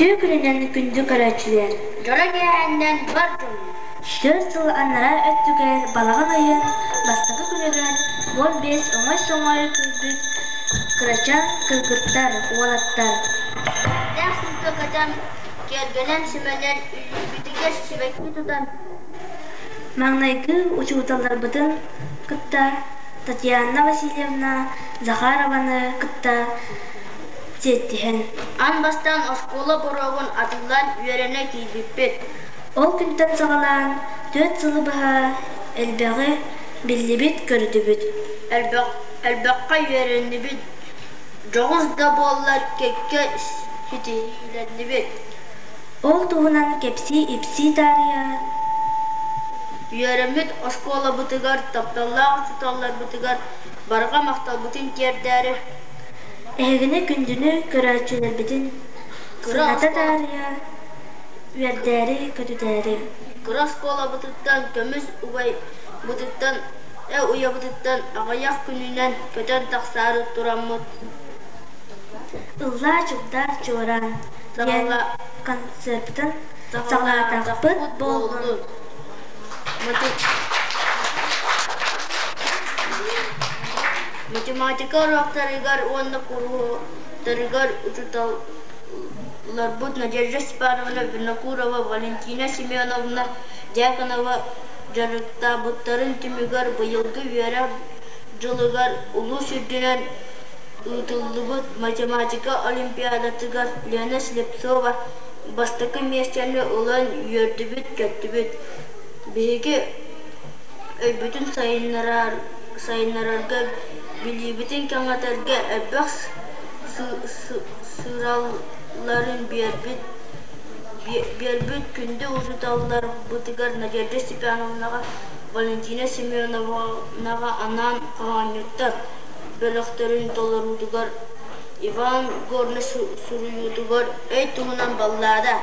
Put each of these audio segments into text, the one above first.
Үтүө күнүнэн күндү көрөөччүлэр! Дьоро киэһэннэн бар дьонум! 4 сыл анараа өттүгэр балаҕан ыйын бастакы күнүгэр 15 оҥой-соҥой көрбүт кырачаан кыргыттар, уолаттар Дээх сыыска көтөн, киэргэнэн-симэнэн, илиибитигэр сибэкки тутан Маҥнайгы учууталларбытын кытта Татьяна Васильевна Захарованы кытта сиэттиһэн Аан бастаан оскуола боруогун атыллаан үөрэнэ киирбиппит. Ол күнтэн саҕалаан 4 сылы быһа элбэҕи биллибит-көрдүбүт. Элбэххэ үөрэннибит, дьоҕус да буоллар кэккэ ситиһиилэннибит. Ол туһунан кэпсии-ипсии таарыйа Үөрэммит оскуолабытыгар, тапталлаах учууталларбытыгар барҕа махталбытын тиэрдээри Эһигини күндүнү көрөөччүлэрбитин кыра сыллата оскуола таарыйа үөрдээри-көтүтээри Кыра оскуолабытыттан көмүс убайбытыттан уйабытыттан аҕыйах күнүнэн көтөн тахсаары тураммыт «Ыллаа чугдаар чуораан» диэн концерпытын саҕалаатахпыт буоллун. Математика уруоктарыгар уонна куруһуоктарыгар учууталларбыт Надежда Степановна Винокурова, Валентина Семеновна Дьяконова дьарыктаабыттарын түмүгэр быйылгы үөрэх дьылыгар улуус үрдүнэн ыытыллыбыт математика олимпиадатыгар Лена Слепцова бастакы миэстэни ылан үөрдүбүт-көттүбүт. Биһиги өйбүтүн сайыннарарга, билиибитин кэҥэтэргэ элбэх сыраларын биэрбит күндү учууталларбытыгар Надежда Степановнаҕа, Валентина Семеновнаҕа анаан хоһоонньуттар бөлөхтөрүн толоруутугар Иван Горнай суруйуутугар «Өй туһунан баллада»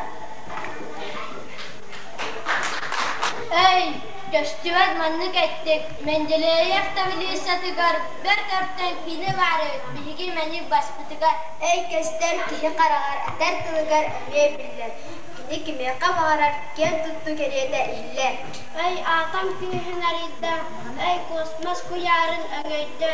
Өй, көстүбэт маннык эттик, Менделеев таблицатыгар бэрт өртөн кини баар эбит, биһиги мэник баспытыгар. Өй көстөр киһи хараҕар, этэр тылыгар эмиэ биллэр, кини кимиэхэ баҕарар киэн туттуу кэриэтэ иһиллэр. Өй атом күүһүн арыйда, өй космос куйаарын өҥөйдө,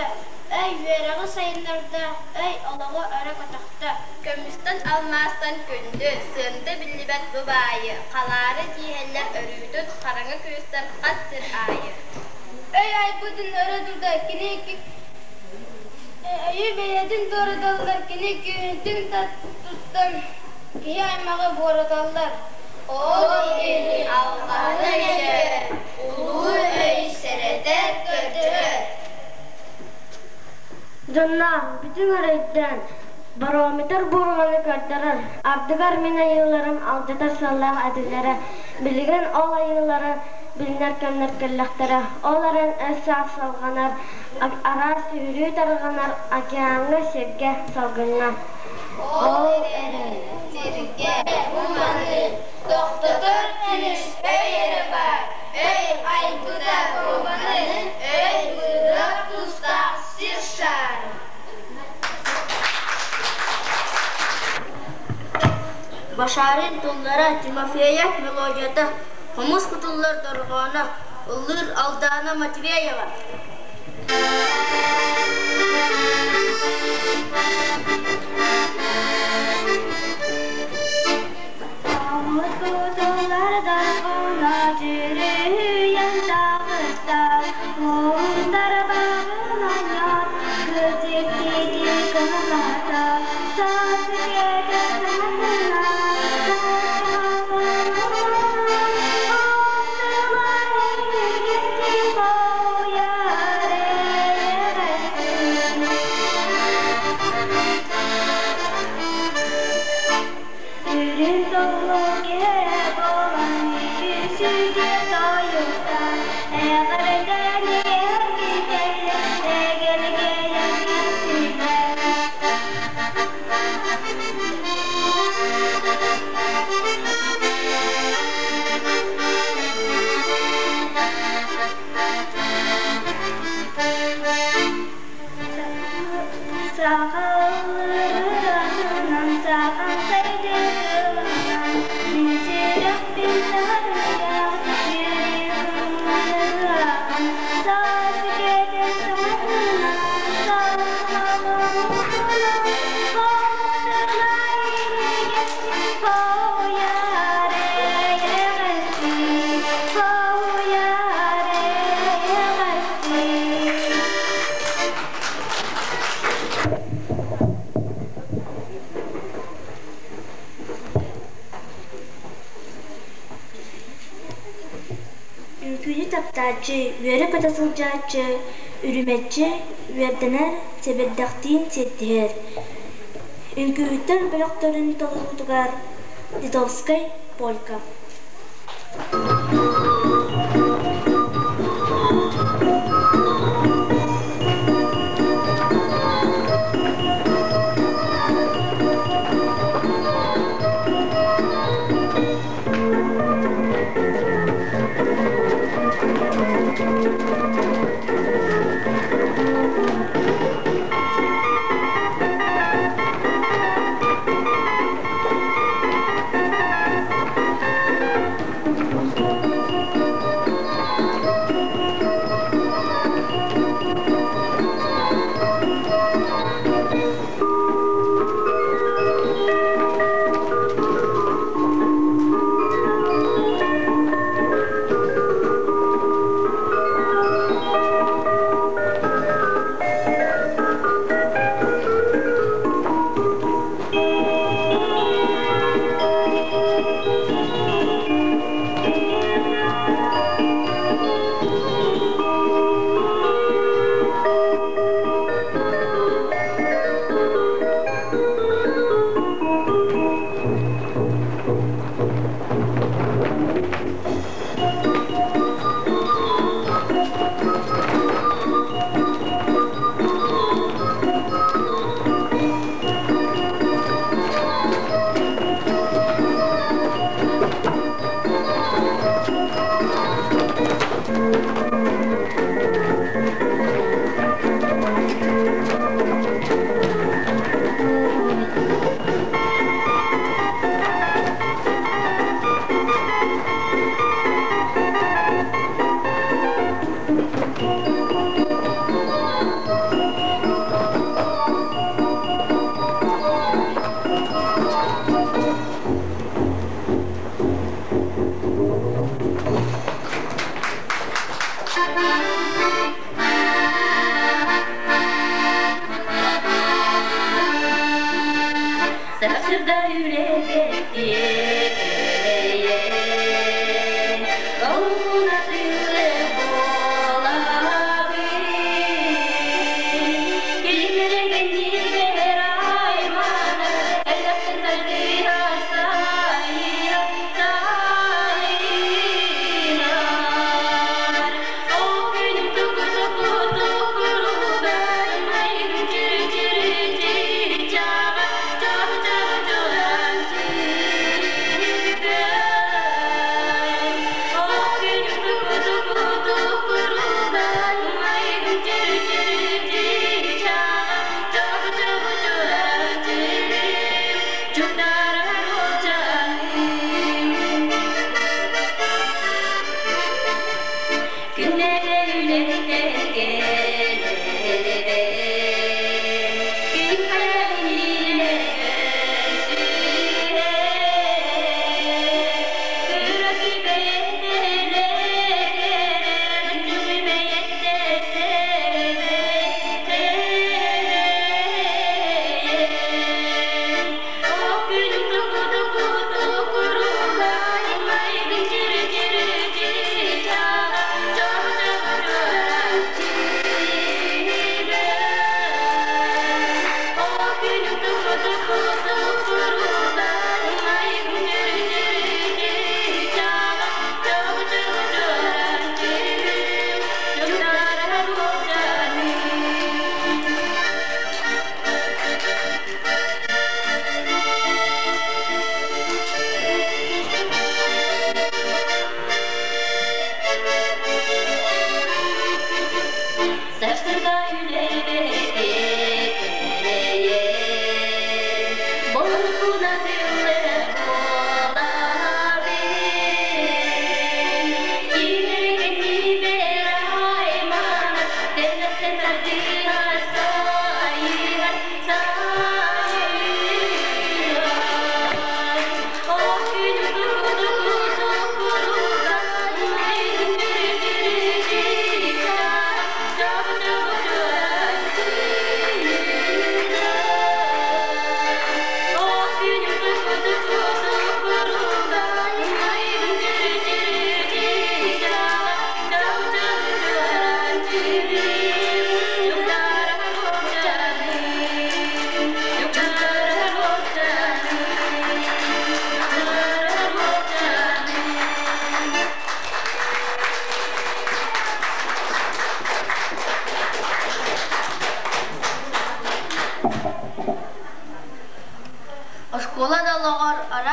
өй үөрэҕи сайыннарда, өй олоҕу өрө көтөхтө. Көмүстэн алмаастан күндү, сыаната биллибэт бу баайы, халаары тииһэллэр өрүүтүн хараҥа күүстэр хас сир аайы. Өй айбытын өрө тута, кини өйү бэйэтин туораталлар, кини күүһүн туттан киһи аймаҕы буораталлар. Ол иһин алҕаһын өйдөөн, улуу өй сэрэтэр көрдөрөр. Дьонноох, бүтүн эрэйдээн, барометр буурҕаны көрдөрөр, ардыгар мин айыыларым алдьатар сыаллаах этилэрэ, билигин ол айыылары билинэр кэмнэр кэллэхтэрэ, ол эрэн өс-саас салҕанар, араас сүһүрүү тарҕанар океаҥҥа, сиргэ, салгыҥҥа. Ол эрэн сиргэ уманы тохтотор күүс өй эрэ баар, өй айбыта уманы, өй быыһыах тустаах сир шаарын. Башарин тыллара, Тимофеев мелодията, хомус кутуллар дорҕооно, ыллыыр Алдаана Матвеева. Хомус кутуллар дорҕооно дьүрүһүйэн таҕыста, уһундар баҕын оонньоон, кытыктыйдыы кылаата, саас кэтэ сатына, Үрүҥ толлук иһэ буолан үсүгэ тойуктан эҕэрдэни эргитэллэр эгэлгэлэр кэпсииллэр. Сахалыранан сахан сайдыы. Тааччы үөрэ-көтө сылдьааччы, үрүмэччи үөрдэнэр, сэбирдэхтиин сиэттиһэр. Үҥкүүһүттэр бөлөхтөрүн толоруутугар Литовскай полька.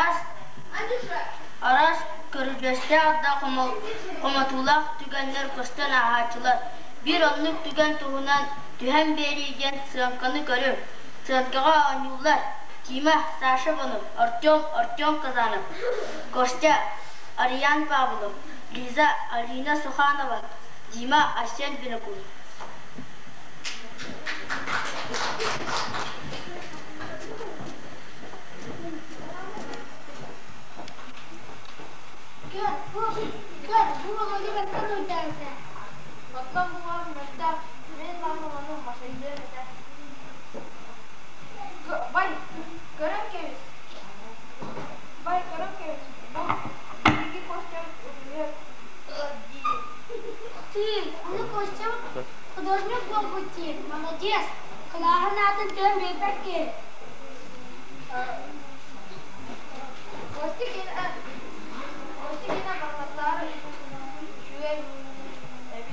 Араас араас көрүдьүөстээх да хомотуулаах түгэннэр көстөн ааһааччылар. Биир оннук түгэн туһунан түһэн биэрии диэн сыаҥканы көрүҥ. Сыаҥкаҕа оонньууллар Тима, Саша Иванов, Артем, Артем Казанов, Костя, Ариан Павлов, Лиза, Алина Суханова, Дима, Арсен Винокуров. Көр, бу, көр, бу Володя бэркэ уруйдаабыта. Оттон бу уол мөлтөх, мин маҥан ону махайдыам этэ. Бай, көрөн кэбис. Бай, көрөн кэбис. Бу биһиги Костябыт утуйар дии. Тыый, ону Костябыт художник буолбут дии, молодец. Кылааһын аатын түһэн биэрбэт киһи. Костя Костя барбаттаары үчүгэй эбит.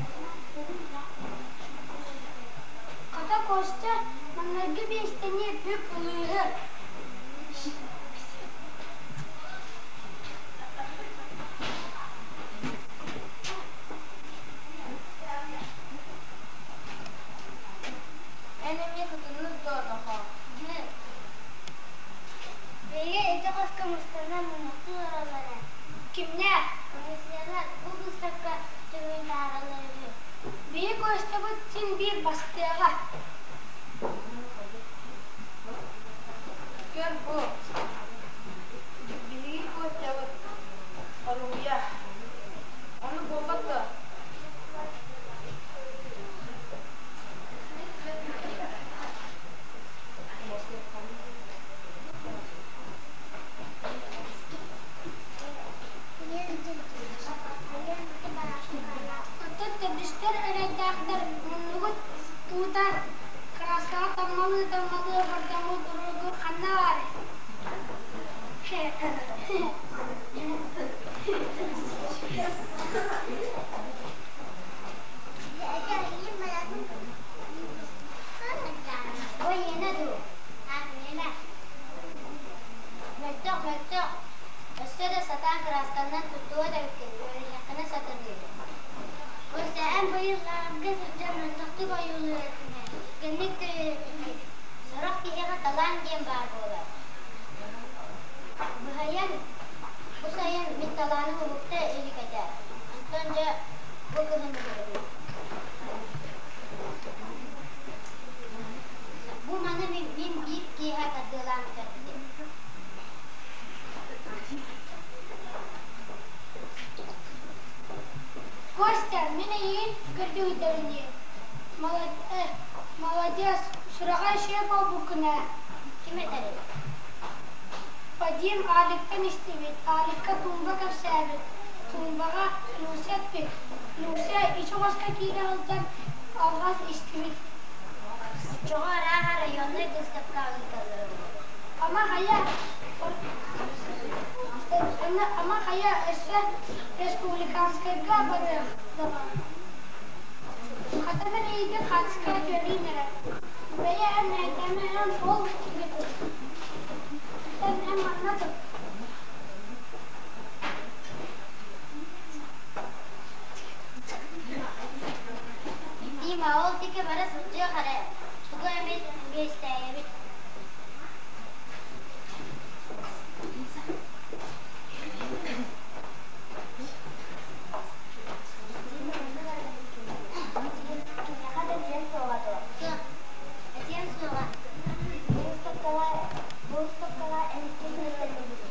Хата Костя маҥнайгы миэстэни бүк ылыыһы. Эн эмиэ кытыннык дуо, нохоо? Биһиги ити хоско мустанан мунньахтыы олороллор ээ. Кимнээх? Комиссиялар бу быыстапка түмүгүн таһаараллар үһү. Биһиги Костябыт син биир бастыаҕа. Көр бу, биһиги Костябыт хоруйа. Ону буолбат дуо? Оттон төрдүстэр эрэйдээхтэр муннугут уута кырааскаҕа таммалыы-таммалыы обордоҥҥут уруогу ханна баарый? Бу эйиэнэ дуу? Миэнэ. Мөлтөх, мөлтөх. Өссө да сатаан кыраасканнан туттубат эбиккин, үөрэниэххинэ сатаныыр. Костя, эн быйыл лааҕырга сылдьан мөлтөхтүк ойуулуур этиҥ ээ, түргэнник да үөрэппиккин. Сорох киһиэхэ талаан диэн баар буолар. Быһайан, бу сайын мин талааным уһукта илик этэ. Онтон дьэ бу кыһын уһугунна. Бу маны мин биир киэһэ тардыалаан бүтэрбитим. Костя, мин эйигин көрдүгүтэрин дии. Молодец, сураҕа үчүгэй буолбуккун ээ. Ким этэрий? Вадим Аликтан истибит, Аликка туумба кэпсээбит, туумбаҕа Люся эппит, Люся ичи хоско киирэ сылдьан алҕас истибит. Оччоҕо арааһа районнай быыстапкаҕа ыыталлара буолуо. Ама хайа, ама хайа өссө республиканскайга барыах даҕаны. Хата мин эйигин хаачыскаҕа түөрүүм эрэ. Бэйэ эн мэһэйдээмэ эн ол киһи тур. Эн эн манна тур. Дима, ол диэки бара сылдьыах эрэ, тугу эмит миэстээйэбит. Кимиэхэ да этиэн суоҕа дуо? Суох, этиэм суоҕа. Бу устапкаҕа эн иккис миэстэни ылбыккын.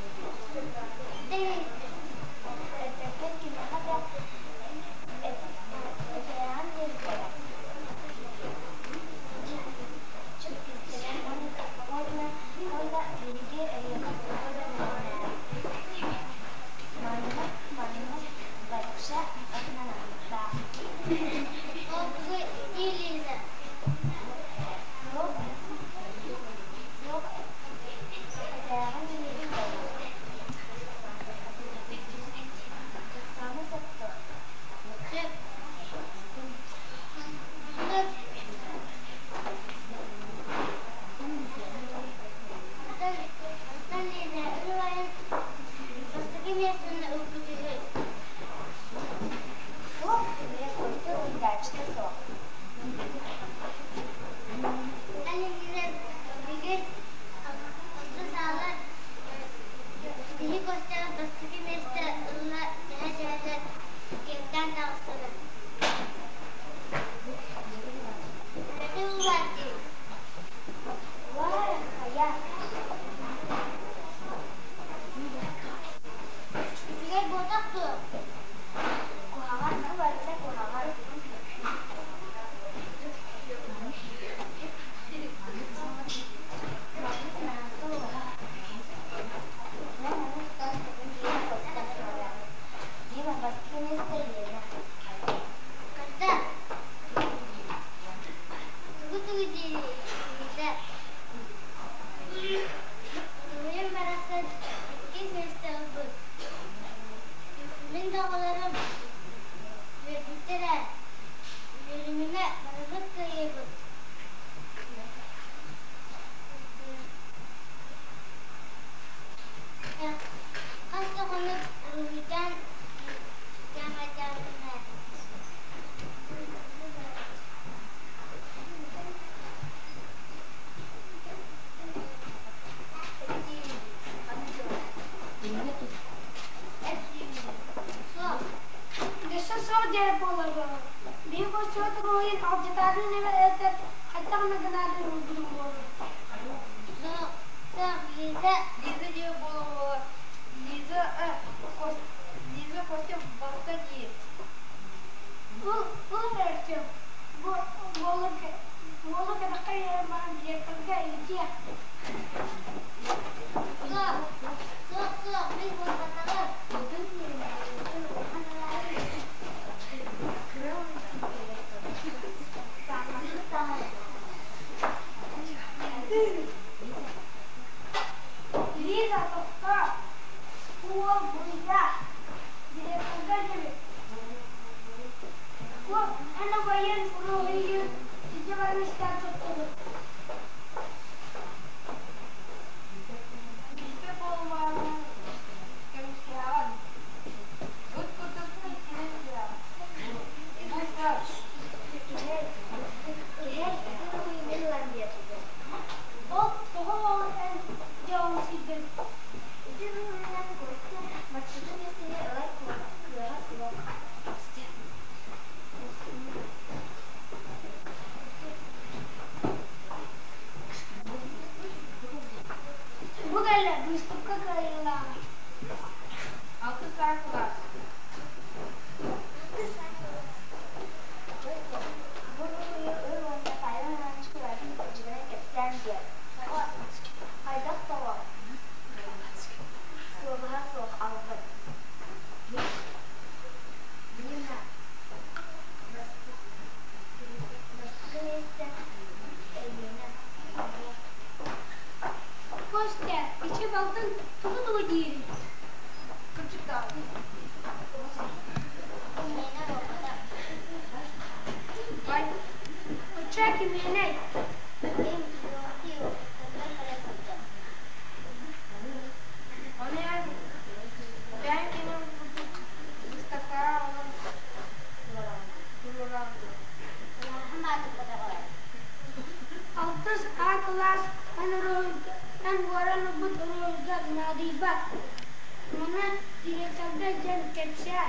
миэстэни ылбыт үһү. Суох, үһү, Костя уһуйдааччыта суох. Эн иннинэ биһиги алтыс аалар биһи Костя бастакы миэстэ ылла дэһэ-дэһэлэр киэптээн таҕыстылар. Үлэтэ уулаах дии. Уай, хайа? Үчүгэй буотах дуо? Куһаҕан, бу барыта куһаҕан. Дима, бастакы миэстэ Елена. Когда? Тугу-тугу диирий? Уруйум барахсан иккис миэстэ ылбыт. Мин да оҕолорум үөрбүттэр ээ. Үөрүмүнэ барыбыт кыайыыбыт. Хас да хонук уруһуйдаан кээмэйдээбитим ээ. Суох. Өссө суох диэн буолар Биһиги Костябыт уруһуйун алдьатаарын эбэтэр хайдах эмэ гынаары уурбутум буолуо. Суох, суох, Лиза. Лиза диэн буола-буола Лиза Лиза Костя балта дии. Бу Артем, бу уолу уолу кэтэххэ иһэн баран директорга илдьиэх. Суох, суох, суох, мин буолбатаҕым. Лиза, тохтоо! Бу уол буруйдаах. Директорга илдьэбит. Бу эн убайын уруһуйун илдьэ баран истээн соттубут. Биирдэ буолумаҕына көмүскэһэҕин. Ыт курдук иккинэн түһэҕин. Бу сөп. Киһи ити уруһуйу мин ылан биэрдим. Ол тоҕо ол эн дьоҕун сиргин? Ити уруһуйунан Костя бастакы миэстэни ылар кыаҕа суох. Бу кэллэ быыстапка кыайыылааҕа. Алтыс А кылаас. Костя, бу уруһуйу ыл уонна Павел Иванович кылааһын кырдьыгынан кэпсээн биэр. Тоҕо? Хайдах тоҕо? Суобаһа суох албын. Дима, бастакы миэстэ Элина. Костя, ичи балтын тугу-тугу диирий? Кырдьыктаах. Миэнэ буолбатах. Бай. Оччо кимиэнэй? Мин Леонтий уопуттарыгар кэлэ сылдьар. Ону эн бэйэҥ кэнэн курдук быыстапкаҕа онон туруораҕын дуо? Кылааһым аатырбатаҕа. Алтыс А кылаас эн уруһуйга эн уоран ылбыт уруһуйгар наадыйбат. Маны директорга илдьэн кэпсээ.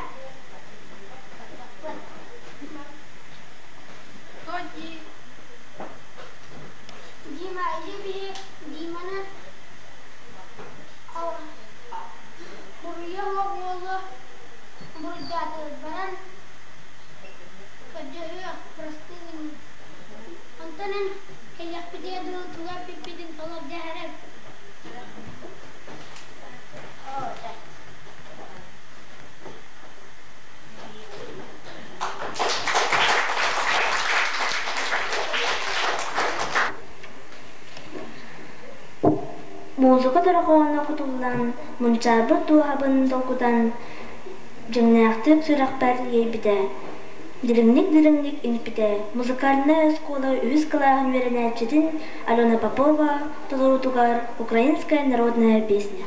Барбаппын. То дии Дима, ити биһи Диманы буруйа суох уолу буруйдаатыбыт баран көрдөһүөх, бырастыы гыныҥ. Онтон эн кэлиэхпитигэр дылы тугу эппиппитин толор дэһэрэр. Оо, да. Музыка дорҕооно кутуллан, мунчаарбыт дууһабын долгутан, дьиҥнээхтик сүрэхпэр иэйбитэ, дириҥник-дириҥник иҥпитэ музыкальнай оскуола үһүс кылааһын үөрэнээччитин Алена Попова толоруутугар «Украинская народная песня».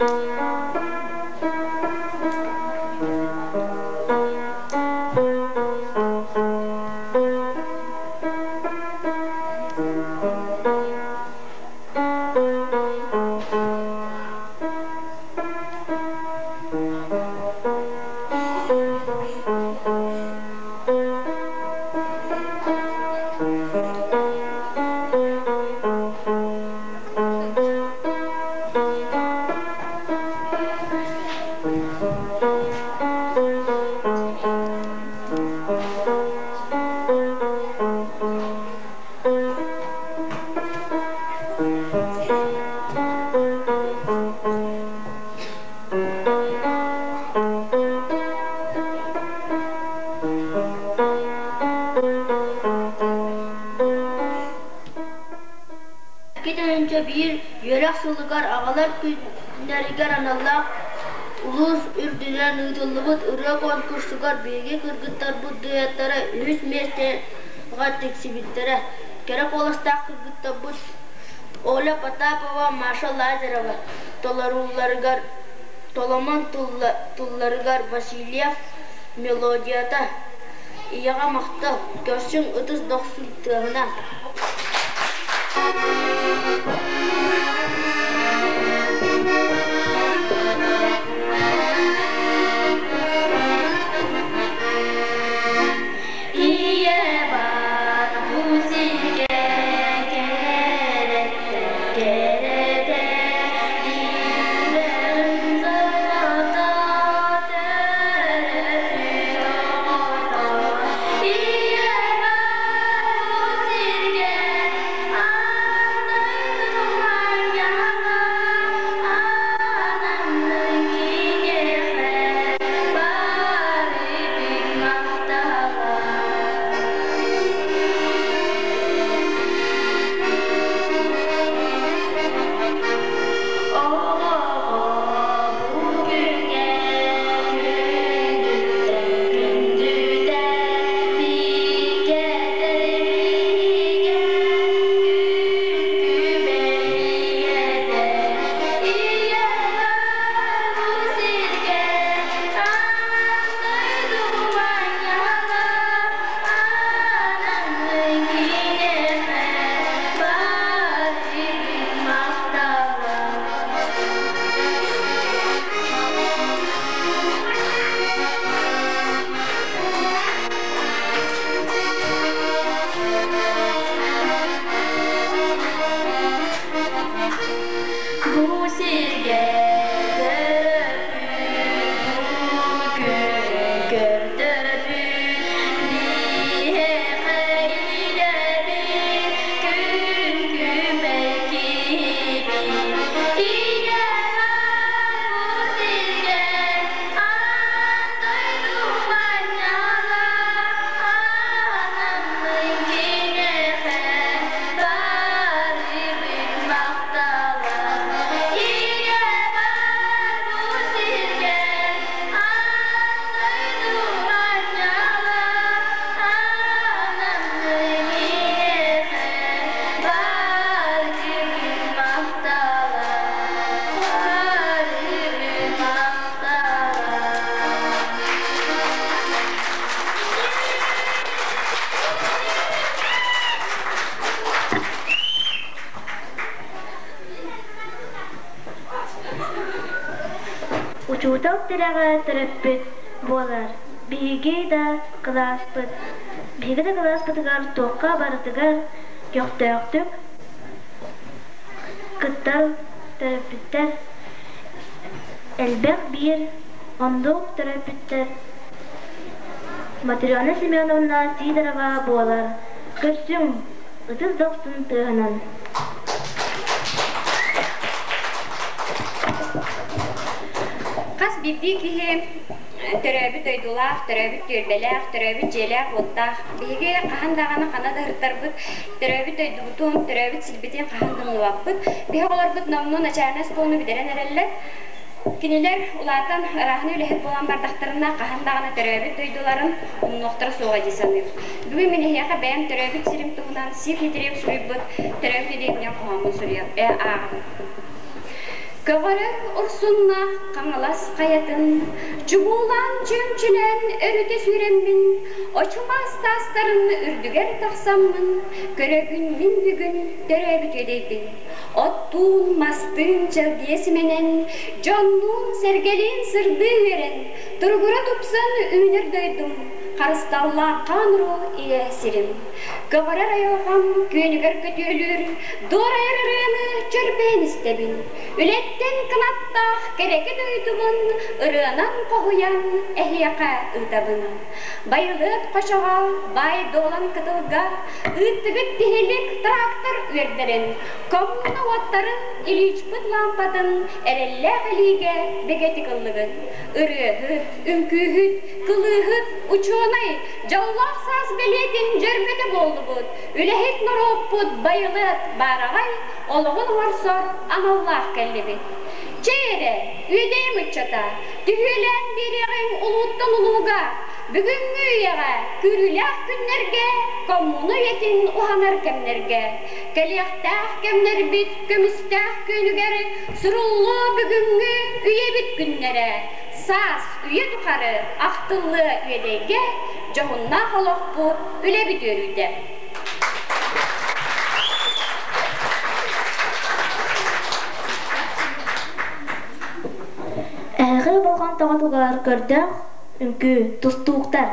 2 тыһыынча биир үөрэх сылыгар аҕалар күннэригэр аналлаах улуус үрдүнэн ыытыллыбыт ырыа конкурсугар биһиги кыргыттарбыт дуэттара үһүс миэстэҕэ тиксибиттэрэ. Кэрэ куоластаах кыргыттарбыт Оля Потапова, Маша Лазарева толорууларыгар Толомон тылларыгар Васильев мелодията «Ийэҕэ махтал, көрсүҥ ытыс дохсун тыаһынан» Ийэ бар бу сиргэ кэрэттэн кэрэтэ Иэҕин саҥата төрөппүт оҕото Ийэ бар бу сиргэ аан дойду манньаҕа Ананнын киниэхэ барыбыт махтала. Оҕоҕо бу күҥҥэ күндүттэн күндүтэ биикэтэр бигэ күн күбэй ийэтэ ийэ бар бу сиргэ аан дойду манньаҕа ананнын киниэхэ барыбыт махтала. Бу сиргэ төрөппүт, бу күн көрдөрбүт, биһиэхэ ийэбит, күн күбэй киһибит. Ийэ бар бу сиргэ, аан дойду манньаҕа, ананнын киниэхэ барыбыт махтала. Ийэ бар бу сиргэ, аан дойду манньаҕа, ананнын киниэхэ барыбыт махтала. Барыбыт махтала. Учуутал тирэҕэ төрөппүт буолар. Биһиги да кылааспыт биһиги да кылааспытыгар туохха барытыгар көхтөөхтүк кыттар төрөппүттэр элбэх биир оннук төрөппүттэр Матрена Семеновна Сидорова буолар. Көрсүҥ, ытыс дохсун тыаһынан. Хас биирдии киһи төрөөбүт дойдулаах, төрөөбүт түөлбэлээх, төрөөбүт дьиэлээх-уоттаах. Биһиги хаһан даҕаны хана да ыһыктарбыт, төрөөбүт дойдубутун, төрөөбүт сирбитин хаһан да умнубаппыт. Биһи оҕолорбут номнуо начальнай оскуоланы бүтэрэн эрэллэр. Кинилэр улаатан ырааһына үлэһит буолан бардахтарына, хаһан даҕаны төрөөбүт дойдуларын умнуохтара суоҕа дии саныыбын. Бүгүн мин эһиэхэ бэйэм төрөөбүт сирим туһунан Сив Дмитриев суруйбут төрөөбүт идиэтинэн хоһооммун суруйан ааҕабын. Көҕөрөр урсуннаах Хаҥалас хайатын чугуулаан чүөмчүлээн өрүтэ сүүрэммин, очумаас таастарын үрдүгэр тахсаммын, көрөбүн мин бүгүн төрөөбүт үөдэйбин. Оттуун, мастыын чэлгийэ симэнэн, дьоннуун, сэргэлиин сырдыы үөрэн, туругура тупсан үүнэр дойдум, харысталлаах хаан уруу ийэ сирим. Көҕөрөр айылҕам күөнүгэр көтүөлүүр, дуорайар ырыаны чөрбөйөн истэбин. Үлэттэн кынаттаах кэрэки дойдубун ырыанан хоһуйан эһиэхэ ыытабын. Байылыат хочоҕо баай дуолан кытылга ыыттыгыт тиһилик трактор үөрдэрин, коммуна уоттарын, Ильичпыт лаампатын эрэллээх илиигэ бигэтик ыллыгыт. Ырыаһыт, үҥкүүһүт, кылыыһыт, учуонай, дьоллоох саас бэлиэтин дьөрбөтө буоллубут, үлэһит норуоппут байылыат баараҕай олоҕун оҥорсор аналлаах кэллибит. Чэй эрэ, үөдэйим ыччата, түһүөлээн биэриэҕиҥ улууттан улууга, бүгүҥҥү үйэҕэ, күүрүүлээх күннэргэ, коммуна үйэтин уһанар кэмнэргэ, кэлиэхтээх кэмнэрбит көмүстээх күөнүгэр суруллуо бүгүҥҥү үйэбит күннэрэ, саас үйэ тухары ахтыллыа үөдэйгэ дьоһуннаах олохпут, үлэбит үөрүүтэ. Эһиги болҕомтоҕутугар көрдөөх үҥкүү, тустууктар.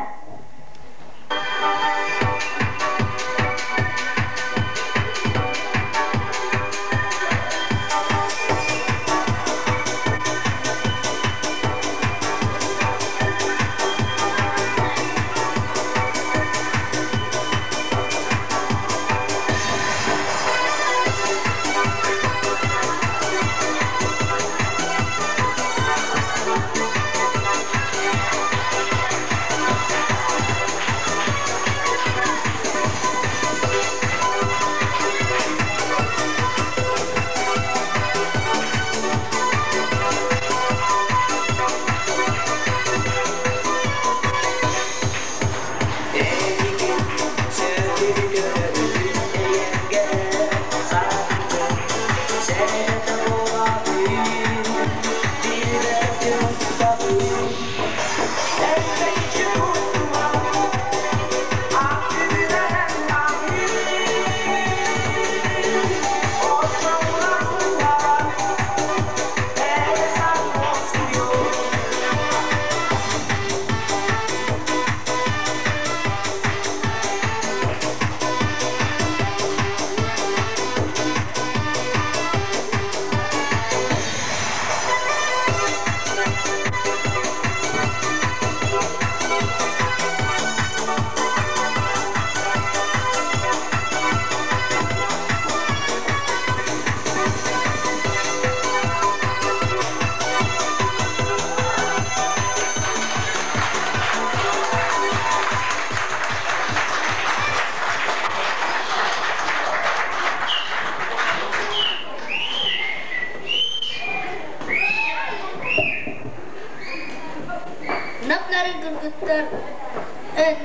Нап-нарын кыргыттар,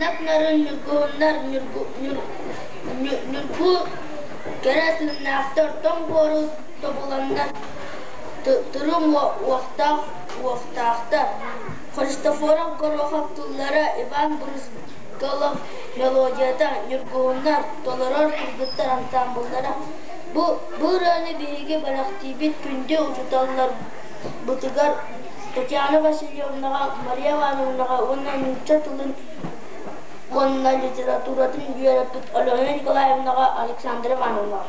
нап-нарын ньургуһуннар ньургу кэрэ тыыннаахтар тоҥ буору тобуланнар тырым уохтаах уохтаахтар. Христофоров Горохов тыллара Иван Брызгалов мелодията Ньургуһуннар толорор кыргыттар ансаамбыллара. Бу, бу ырыаны биһиги бэлэхтиибит күндү учууталларбытыгар Татьяна Васильевнаҕа, Мария Ивановнаҕа уонна нуучча тылын уонна литературатын үөрэппит Алена Николаевнаҕа, Александра Ивановнаҕа.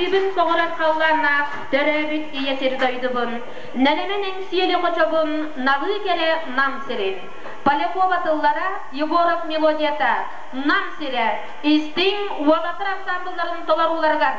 Таптыыбын көҕөрөр халлааннаах төрөөбүт ийэ сир дойдубун, нэлэмэн Эҥсиэли хочобун, налыы кэрэ Нам сирин. Полякова тыллара, Егоров мелодията, Нам сирэ, истиҥ уолаттар ансаамбылларын толорууларыгар.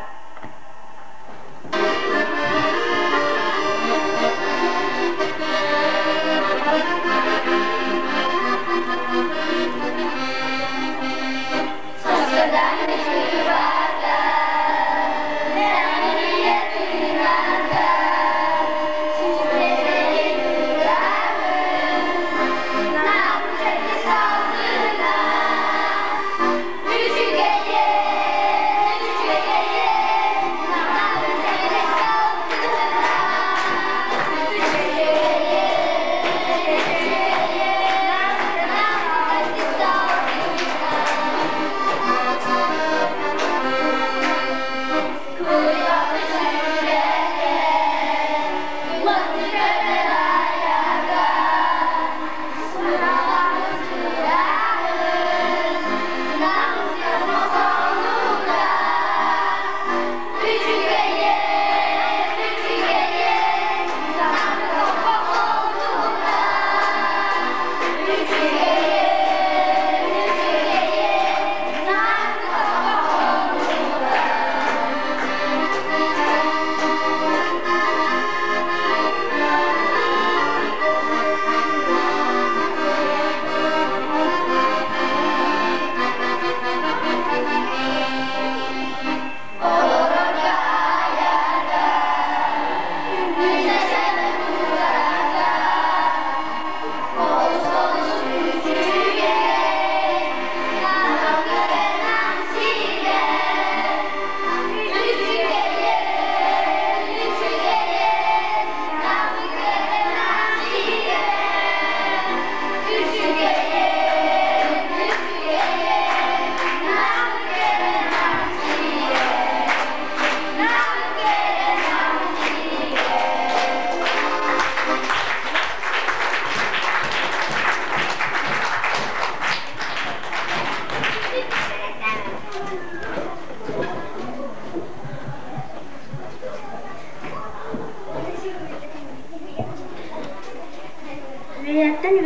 Үөйэртэн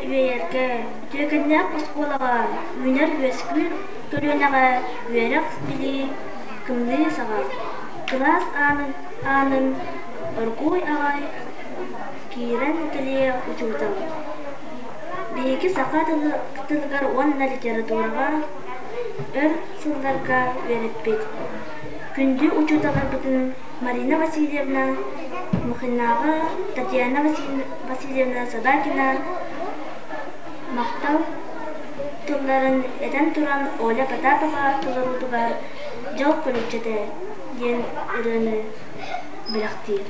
үөйэргэ, үтүөкэннээх оскуолаҕа үүнэр-үөскүүр көлүөнэҕэ үөрэх-билии кымныы саҕар, кылаас аанын оргууй аҕай киирэн кэлиэ учуутал. Биһиги саха тылыгар уонна литератураҕа өр сылларга үөрэппит күндү учууталларбытын Марина Васильевна Мухинааҕы, Татьяна Васильевна Собакина махтал тылларын этэн туран Оля Потапова толоруутугар «Дьол көлүччэтэ» диэн ырыаны бэлэхтиир.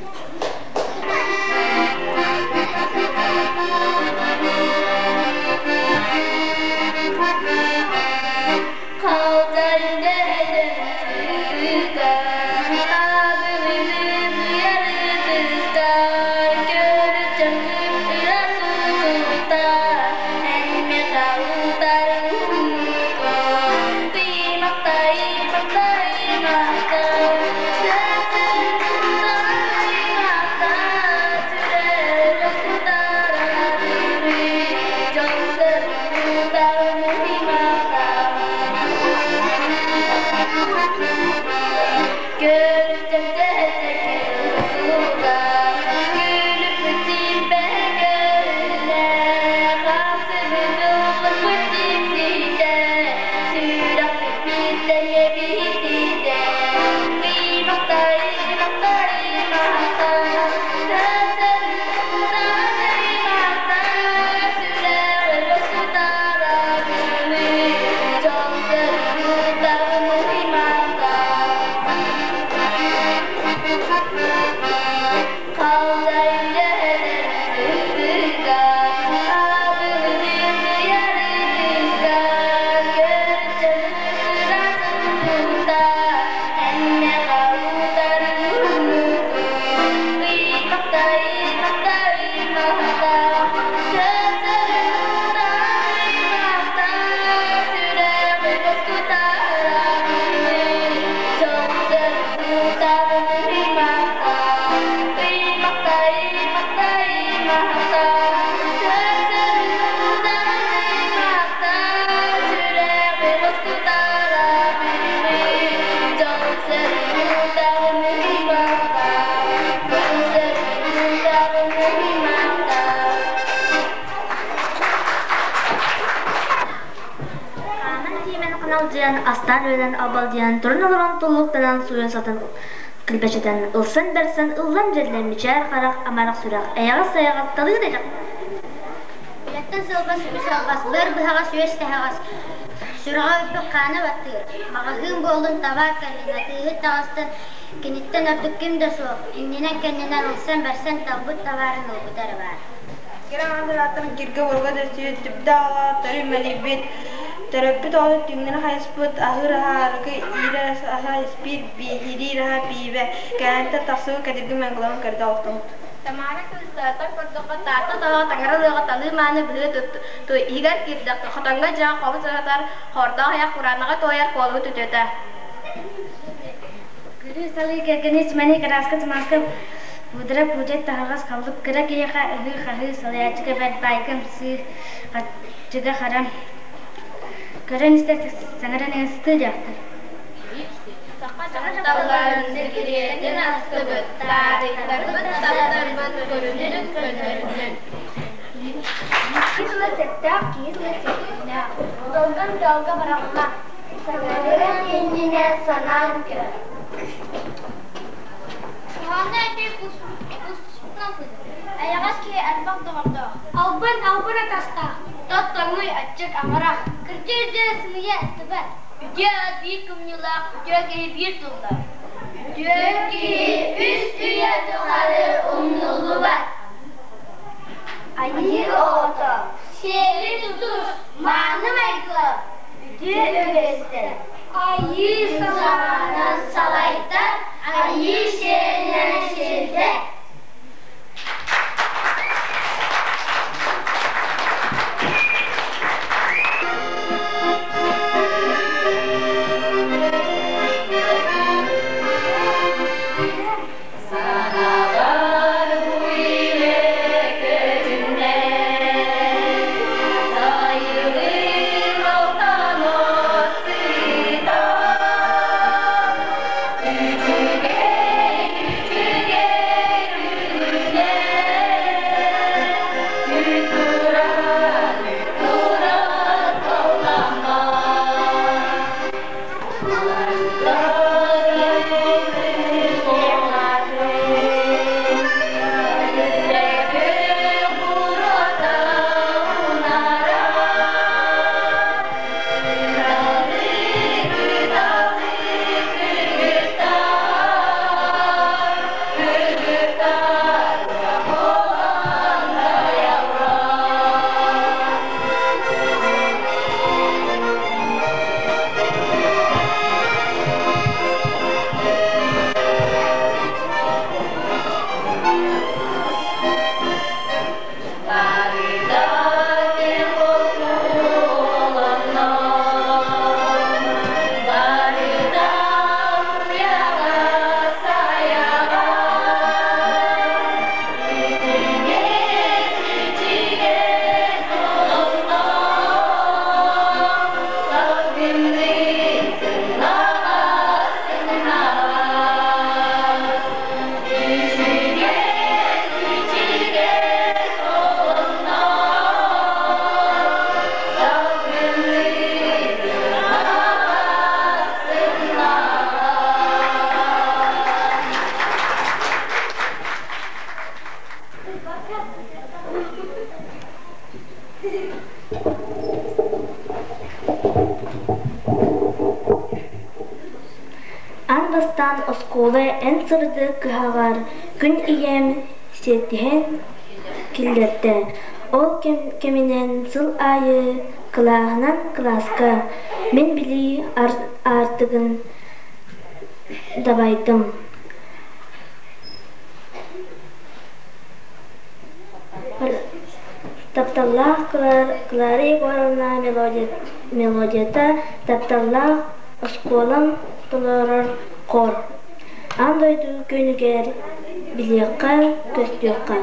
аралдьыйан, астаан-үөлэн албалдьыйан, туран-олорон туллуктанан сууйан-сотон килбэчитэн, ылсан-бэрсэн, ыллам дьэллэм, мичээр харах, амарах сүрэх, эйэҕэс-сайаҕас, талыы да Үлэттэн сылбас үс алҕас, быар быһаҕас үөс тэһэҕэс, сүрэҕэ үрдүк хаана баттыыр, маҕаһыын буоллун табаар кэллин, атыыһыт таҕыстын, киниттэн ордук ким да суох, иннинэн-кэннинэн ылсан-бэрсэн талбыт табаарын ылбыта эрэ баар. Кирамаатырааттан киргэ уолга дөссүйүт, түптэ аҕала төрү мэлийбит, төрөппүт оҕото түҥнэри хайыспыт, аһыыр аһа арыгы, иирэр аһа испиир, биһириир аһа пиибэ, кээнтэн тахсыбыт кэтирги мангыларын көрдө олохтоммут. Тамара кыыстаатар көрдөххө, Таатта тоҕо таҥара лыаҕа талыы мааны быһыы тутту, иһигэр киирдэххэ, хотоҥҥо дьиэҕэ хобус аһатар, хордоох айах кураанаҕа туойар куолуһу түтүөтэ. Күлүү салыы кэргэни чимэни кырааска чымааска пудра пуучай таһаҕас халлып кыра киһиэхэ ыһыы-хаһыы салайааччыга бэрт баайга ымсыы хаччыга харам көрөн истэ саҥаран иҥэн сытыы дьахтар Саха дьахталларын сикириэтин астыбыт, таарыйтарбыт таптарбыт көрүнүн көнөрүнүн. Киһи тыла сэттээх, киһи тыла сэттээх. Долган тыалга бараллар. Саҥарыан иннинэ санаан көр. Куһаҕаны этии куспутунан сылдьар. Эйэҕэс киһи элбэх доҕордоох. Албын албын атастаах. Тот тоҥуй аччык амарах. Кырдьа үрдэ сымыйа эттибэт. Үтүө ат биир кымньыылаах, үтүө киһи биир тыллаах. Үтүө киһи үс үйэ тухары умнуллубат. Айыы оҕото Сиэри тутус, мааны майгы, үтүө үгэстэр Айыы санаанан салайтар, айыы сиэринэн сирдэ. Санаҕар бу илэ көһүннэ, сайылыыр алтан от сыта, үчүгэй үчүгэй күнүнэн, үт туран үт туран толламмат. Аан бастаан оскуола эн сырдык кыһаҕар күн ийэм сиэттиһэн киллэрдэ. Ол кэминэн сыл аайы кылааһынан кылааска мин билии аартыгын дабайдым. Тапталлаах Клара Егоровна мелодията тапталлаах оскуолам толорор хор. Аан дойду күнүгэр билиэххэ, көстүөххэ.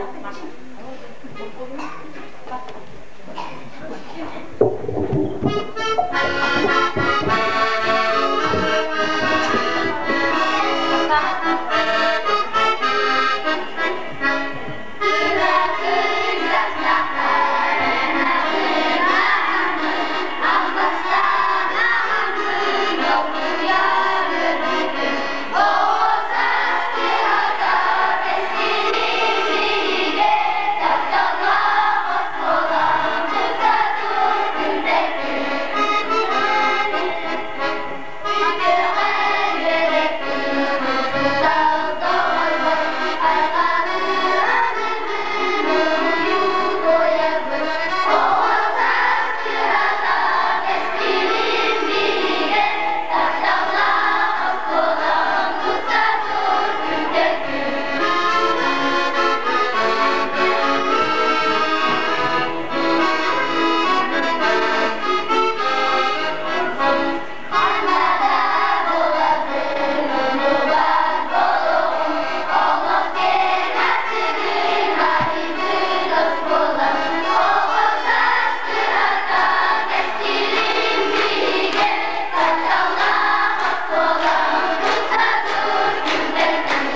буолан Оҕо саас кыһата кэскилим биһигэ Тапталлаах оскуолам тупса тур күнтэн күн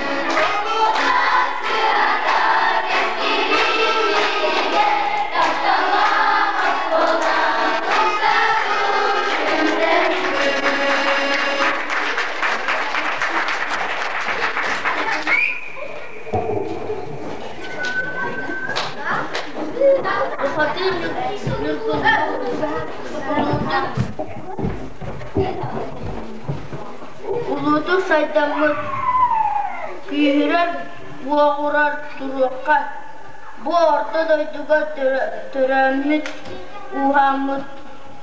Оҕо саас кыһата кэскилим биһигэ Тапталлаах оскуолам тупса тур күнтэн күн Бухатыыр Ньургун Улуутук сайдаммыт, күүһүрэр, уоҕурар туруохха, бу орто дойдуга төрөөммүт, ууһааммыт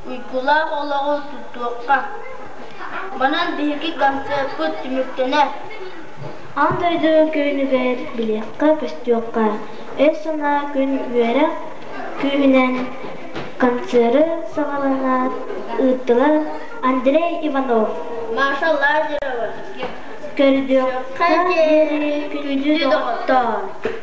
уйгулаах олоҕу тутуохха. Манан биһиги концерппыт түмүктэнэр. Аан дойду күөнүгэр билиэххэ-көстүөххэ, өй-санаа күн үөрэх күүһүнэн концеры саҕалана ыыттылар Андрей Иванов. Маша Лазарева. Көрдүөххэ диэри күндү доҕоттоор!